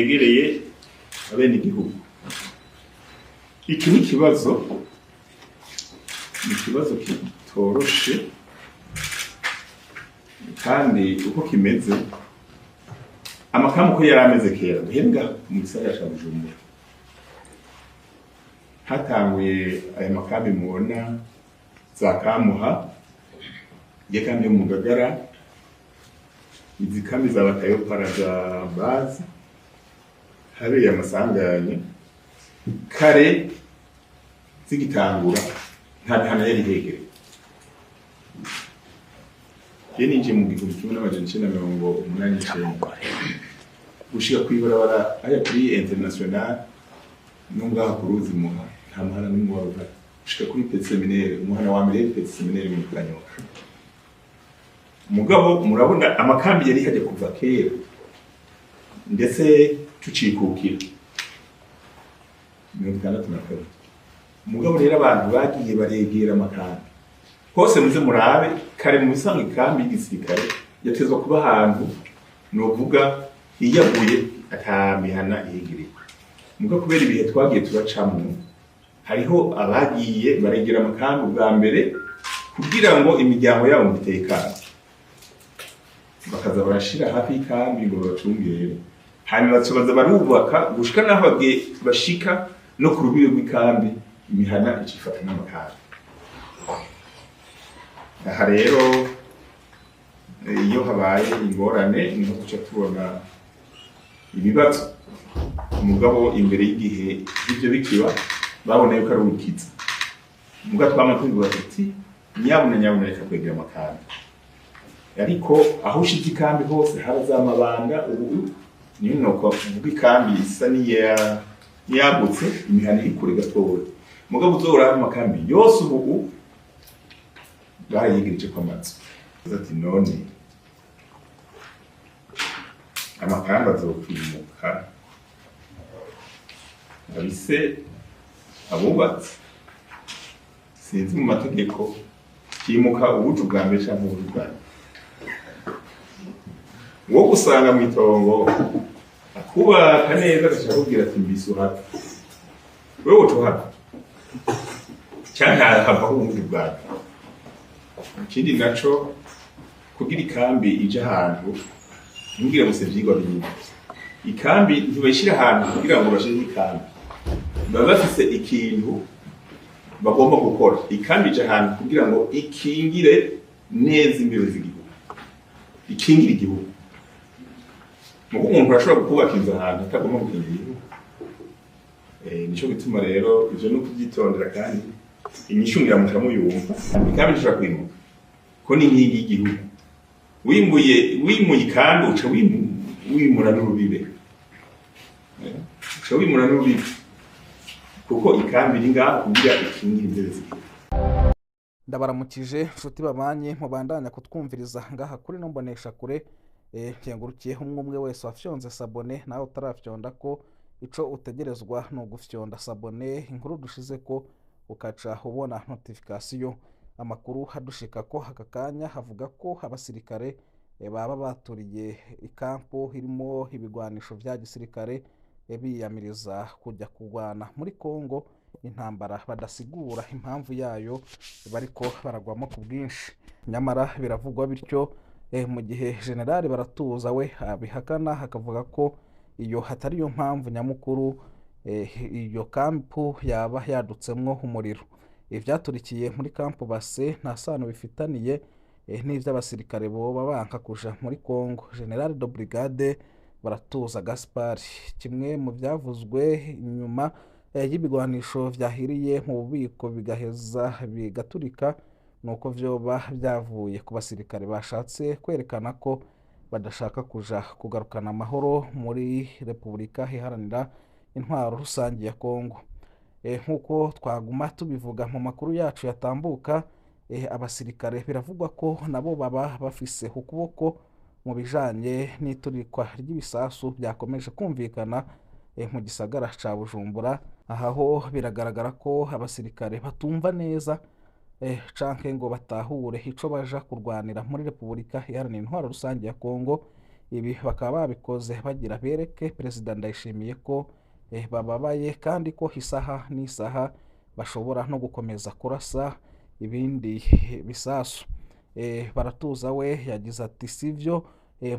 Yegereye abenegihugu. Iki ni ikibazo, ni ikibazo kitoroshe. Kandi uko kimeze, amakambi uko yari ameze kera, duhembwa mu gisagara ca Bujumbura, hatanguye aya makambi mubona za Kamuha, iyo kambi yo mu Ngagara, izi kambi za batayopara za bazi habereye amasanganya. Kare zigitangura nta mihana yari ihegereye. Iyo ninjiye mu 1989 gushika kw'ibarabara hariya kuri International no ngaha ku ruzi Muha, nta muhana n'umwe wari uhari. Gushika kuri Petit Séminaire, umuhana wa mbere yari Petit Séminaire mu Kanyosha. Mugabo murabona amakambi yari hajya kuva kera, ndetse tucikukira 62. Mugabo rero abantu bagiye baregera amakambi hose. Muze murabe kare, mu bisanzwe ikambi y'igisirikare yatezwa kuba ahantu novuga hiyaguye, ata mihana ihegereye. Mugabo kubera ibihe twagiye turacamwo, hariho abagiye baregera amakambi ubwa mbere kugira ngo imiryango yabo itekane, bakaza barashira hafi y'ikambi ngo babacungere. Hanyuma baca baza barubaka gushika naho bagiye bashika no ku rubibe rw'ikambi, imihana icifata n'amakambi. Aha rero iyo habaye ingorane niho duca tubona ibibazo. Mugabo imbere y'igihe ibyo bikiba, babona yuko ari urukiza. Mugabo twama tubivuga tuti: "Nyabuna nyabuna, reka kwegera amakambi." Ariko aho ushize ikambi hose haraza amabanga. Ubu niyo nuko uvuga ikambi isa niyagutse, imihana iri kure gatoya. Mugabo uzoraba amakambi yose ubu barayegereje ko amazu. Ati: "None amakambi azokwimuka abise abubatse?" Sinzi mu mategeko kimuka ubuju bwa mbere canke ubuju bwa nyuma. Wo gusanga mw'itongo akubaka neza, agaca akubwira ati: "Mbise uhava, wewe uca uhava canke havaho ubundi bwa nyuma." Ikindi naco, kugira ikambi ije ahantu, ntugire gusa ivyigwa binini. Ikambi ntibayishira ahantu kugira ngo bashireho ikambi, baba bafise ikintu bagomba gukora. Ikambi ije ahantu kugira ngo ikingire neza imbibe z'igihugu, ikingire igihugu. Mugo umuntu arashobora kubaka inzu ahantu atagomba gukingira igihugu. Nico gituma rero ivyo ni ukuvyitondera, kandi inyishu ngira muca muyumva. Ikambi ishobora kwimuka ko ni inkingi y'igihugu. Wimuye, wimuye ikambi, uca wimura n'urubibe. Uca wimura n'urubibe, kuko ikambi iri ngaho kugira ikingire imbibe z'igihugu. Ndabaramukije nshuti babanye mubandanya kutwumviriza ngaha kuri no mbonesha kure. Nkengurukiye umwe umwe wese wafyonze s'abonner. Nawe utarafyonda ko, ico utegerezwa ni ugufyonda s'abonner, inkuru dushize ko ukaca ubona notification. Amakuru hadushika ko aka kanya havuga ko abasirikare baba baturiye ikampu irimo ibigwanisho vya gisirikare, biyamiriza kujya kurwana muri Kongo, intambara badasigura impamvu yayo, bariko baragwamo ku bwinshi. Nyamara biravugwa bityo mu gihe Generali Baratuza we abihakana, akavuga ko iyo hatari yo mpamvu nyamukuru iyo kampu yaba yadutsemwo umuriro. Ivyaturikiye muri kampu base nta sano bifitaniye n'ivy'abasirikare boba banka kuja muri Congo. General de Brigade Baratuza Gaspard, kimwe mu byavuzwe inyuma y'ibigwanisho vyahiriye mu bubiko bigaheza bigaturika, nuko vyoba byavuye ku basirikare bashatse kwerekana ko badashaka kuja kugarukana amahoro muri Repubulika Iharanira Intwaro Rusange ya Kongo. Nk'uko twaguma tubivuga mu makuru yacu yatambuka, abasirikare biravugwa ko nabo baba bafise ukuboko mu bijanye n'iturikwa ry'ibisasu byakomeje kumvikana mu gisagara ca Bujumbura. Aha ho biragaragara ko abasirikare batumva neza canke ngo batahure ico baja kurwanira muri Repubulika Iharanira Intwaro Rusange ya Kongo. Ibi bakaba babikoze bagira bereke Perezida Ndayishimiye ko bababaye kandi ko isaha n'isaha bashobora no gukomeza kurasa ibindi bisasu. Baratuza we yagize ati sivyo.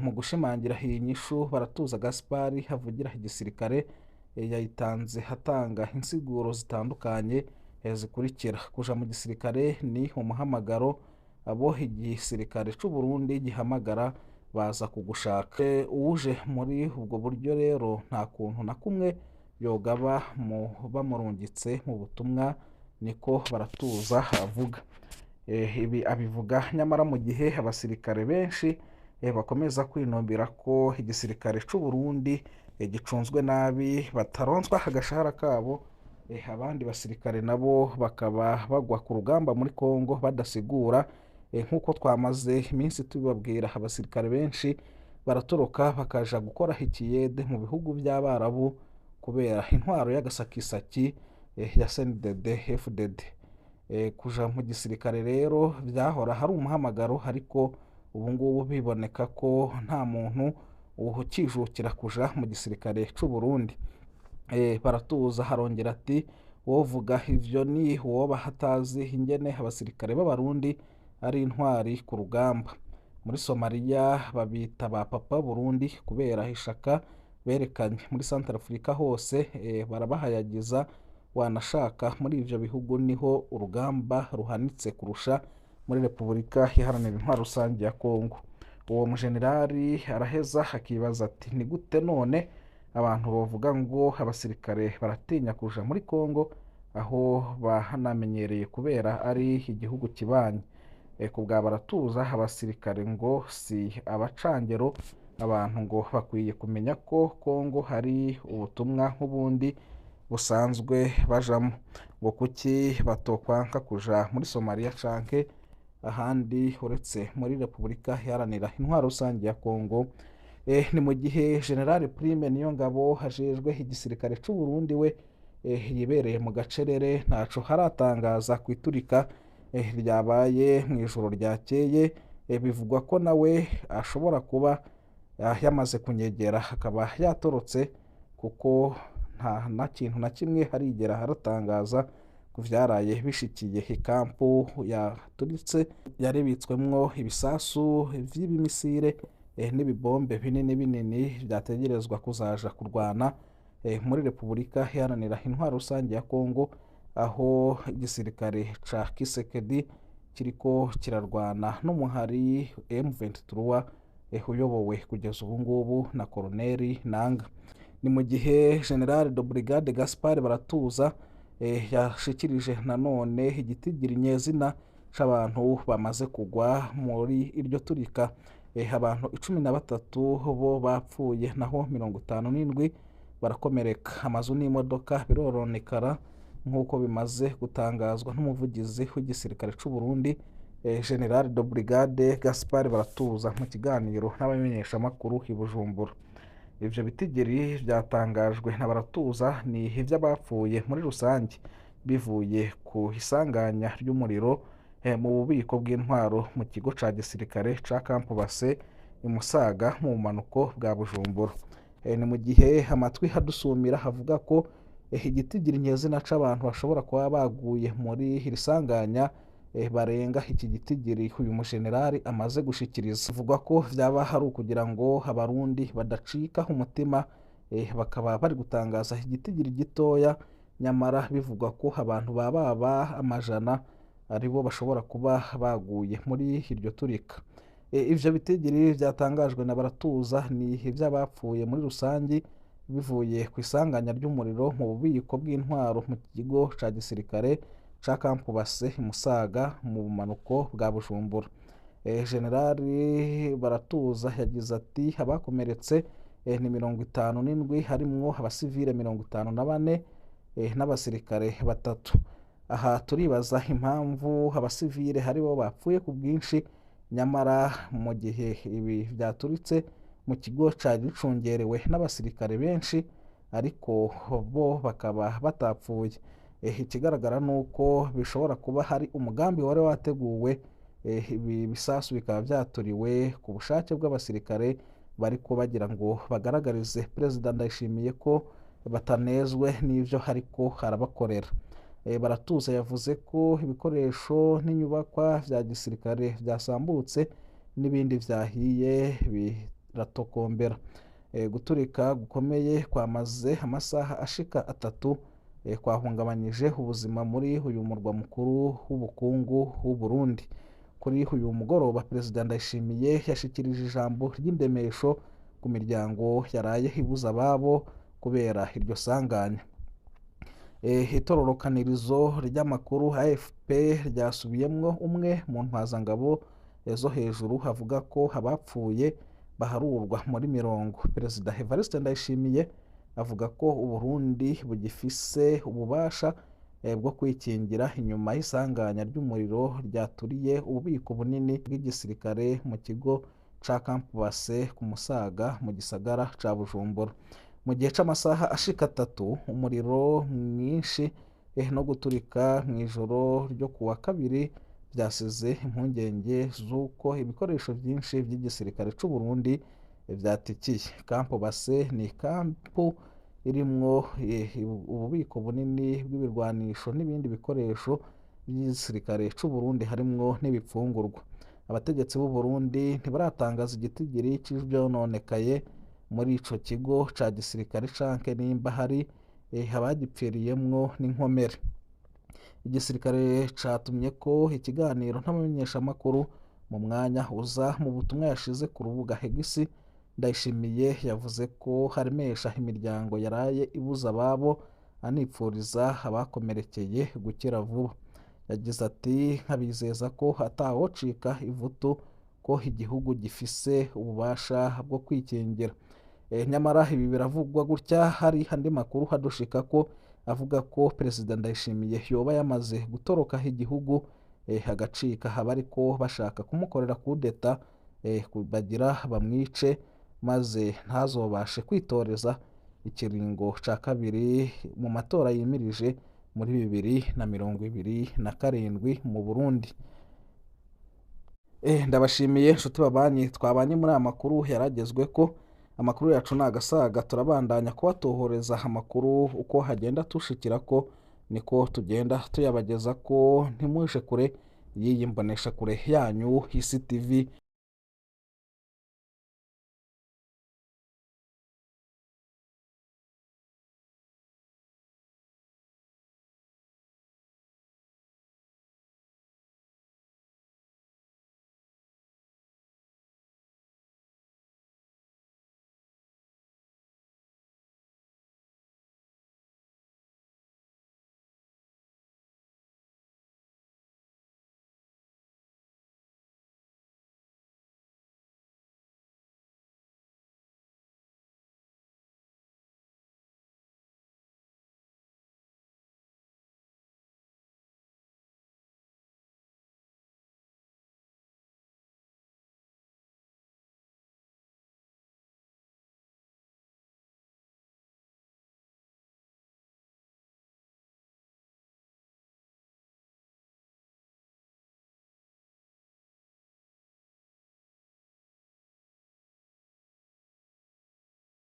Mu gushimangira iyi nyishu, Baratuza Gaspard avugira igisirikare yayitanze atanga insiguro zitandukanye zikurikira: kuja mu gisirikare ni umuhamagaro, abo igisirikare c'u Burundi gihamagara baza kugushaka. Uwuje muri ubwo buryo rero nta kuntu na kumwe yogaba mu bamurungitse mu butumwa, niko Baratuza avuga. Ibi abivuga nyamara mu gihe abasirikare benshi bakomeza kwinumbira ko igisirikare c'u Burundi gicunzwe nabi, bataronswa agashahara kabo, abandi basirikare nabo bakaba bagwa ku rugamba muri Kongo badasigura. Nk'uko twamaze iminsi tubibabwira, abasirikare benshi baratoroka bakaja gukora ikiyede mu bihugu by'Abarabu kubera intwaro y'agasakisaki ya CNDD FDD. Kuja mu gisirikare rero byahora hari umuhamagaro, ariko ubu ngubu biboneka ko nta muntu ukijukira kuja mu gisirikare c'u Burundi. Baratuza harongera ati wovuga ivyo ni uwoba hatazi ingene abasirikare b'Abarundi ari intwari ku rugamba. Muri Somalia babita ba papa Burundi kubera ishaka berekanye, muri Centrafrica hose barabahayagiza, wanashaka muri ivyo bihugu niho urugamba ruhanitse kurusha muri Repubulika Iharanira Intwaro Rusange ya Kongo. Uwo mujenerali araheza akibaza ati ni gute none abantu bavuga ngo abasirikare baratinya kuja muri Kongo aho bahanamenyereye kubera ari igihugu kibanyi. Ku bwa Baratuza, abasirikare ngo si abacangero, abantu ngo bakwiye kumenya ko Kongo hari ubutumwa nk'ubundi busanzwe bajamo, ngo kuki batokwanka kuja muri Somalia canke ahandi uretse muri Repubulika Iharanira Intwaro Rusange ya Kongo. Ni mu gihe General Prime Niyongabo hajejwe igisirikare c'u Burundi we yibereye mu gacerere, ntaco haratangaza ku iturika ryabaye mu ijoro ryakeye. Bivugwa ko nawe ashobora kuba yamaze kunyegera akaba yatorotse, kuko nta na kintu na kimwe harigera haratangaza ku vyaraye bishikiye ikampu yaturitse yaribitswemwo ibisasu vy'ibimisire n'ibibombe binini binini byategerezwa kuzaja kurwana muri Repubulika Iharanira Intwaro Rusange ya Kongo, aho igisirikare ca Kisekedi kiriko kirarwana n'umuhari M23 uyobowe kugeza ubu ngubu na Koloneli Nanga. Ni mu gihe General de Brigade Gaspard Baratuza yashikirije nanone igitigiri nyezina c'abantu bamaze kugwa muri iryo turika. Abantu 13 bo bapfuye, naho 57 barakomereka. Amazu n'imodoka biroronekara nk'uko bimaze gutangazwa n'umuvugizi w'igisirikare c'u Burundi General de Brigade Gaspard Baratuza mu kiganiro n'abamenyeshamakuru i Bujumbura. Ivyo bitigiri byatangajwe na Baratuza ni ivy'abapfuye muri rusange bivuye ku isanganya ry'umuriro mu bubiko bw'intwaro mu kigo ca gisirikare ca Camp Base i Musaga mu bumanuko bwa Bujumbura. Ni mu gihe amatwi hadusumira havuga ko igitigiri nyezina c'abantu bashobora kuba baguye muri iri sanganya barenga iki gitigiri uyu mujenerali amaze gushikiriza. Bivugwa ko vyaba hari ukugira ngo Abarundi badacika umutima, bakaba bari gutangaza igitigiri gitoya, nyamara bivugwa ko abantu baba amajana aribo bashobora kuba baguye muri iryo turika. Ivyo bitigiri byatangajwe na Baratuza ni ivy'abapfuye muri rusange bivuye ku isanganya ry'umuriro mu bubiko bw'intwaro mu kigo ca gisirikare ca Camp Base i Musaga mu bumanuko bwa Bujumbura. Generali Baratuza yagize ati abakomeretse ni 57, harimwo abasivile 54 n'abasirikare 3. Aha turibaza impamvu abasivile haribo bapfuye ku bwinshi, nyamara mu gihe ibi byaturitse mu kigo cari gicungerewe n'abasirikare benshi, ariko bo bakaba batapfuye. Ikigaragara ni uko bishobora kuba hari umugambi wari wateguwe, ibi bisasu bikaba byaturiwe ku bushake bw'abasirikare bariko bagira ngo bagaragarize Perezida Ndayishimiye ko batanezwe n'ivyo hariko arabakorera. Baratuza yavuze ko ibikoresho n'inyubakwa vya gisirikare vyasambutse n'ibindi vyahiye biratokombera. Guturika gukomeye kwamaze amasaha ashika 3 kwahungabanyije ubuzima muri uyu murwa mukuru w'ubukungu w'u Burundi. Kuri uyu mugoroba Perezida Ndayishimiye yashikirije ijambo ry'indemesho ku miryango yaraye ibuza ababo kubera iryo sanganya. Itororokanirizo ry'amakuru AFP ryasubiyemwo umwe mu ntwazangabo zo hejuru avuga ko abapfuye baharurwa muri 20. Perezida Evariste Ndayishimiye avuga ko Uburundi bugifise ububasha bwo kwikingira inyuma y'isanganya ry'umuriro ryaturiye ububiko bunini bw'igisirikare mu kigo ca Camp Base ku Musaga mu gisagara ca Bujumbura. Mu gihe c'amasaha ashika 3 umuriro mwinshi no guturika mw'ijoro ryo kuwa kabiri vyasize impungenge z'uko ibikoresho vyinshi vy'igisirikare c'u Burundi vyatikiye. Camp Base ni kampu irimwo ububiko bunini bw'ibirwanisho n'ibindi bikoresho by'igisirikare c'u Burundi harimwo n'ibipfungurwa. Abategetsi b'u Burundi ntibaratangaza igitigiri c'ivyononekaye muri ico kigo ca gisirikare canke nimba hari abagipfiriyemwo n'inkomere. Igisirikare catumye ko ikiganiro n'abamenyeshamakuru mu mwanya uza. Mu butumwa yashize ku rubuga X, Ndayishimiye yavuze ko haremesha imiryango yaraye ibuza ababo, anipfuriza abakomerekeye gukira vuba. Yagize ati: nkabizeza ko atawocika ivutu, ko igihugu gifise ububasha bwo kwikingira. Nyamara ibi biravugwa gutya hari andi makuru hadushika ko avuga ko Perezida Ndayishimiye yoba yamaze gutoroka igihugu agacika, haba ariko bashaka kumukorera kudeta bagira bamwice maze ntazobashe kwitoreza ikiringo ca kabiri mu matora yimirije muri 2027 mu Burundi. Ndabashimiye nshuti babanyi twabanye muri aya makuru yaragezwe ko amakuru yacu ni agasaga. Turabandanya kubatohoreza amakuru uko hagenda tushikira ko niko tugenda tuyabageza ko ntimuje kure y'iyi mbonesha kure yanyu Isi TV.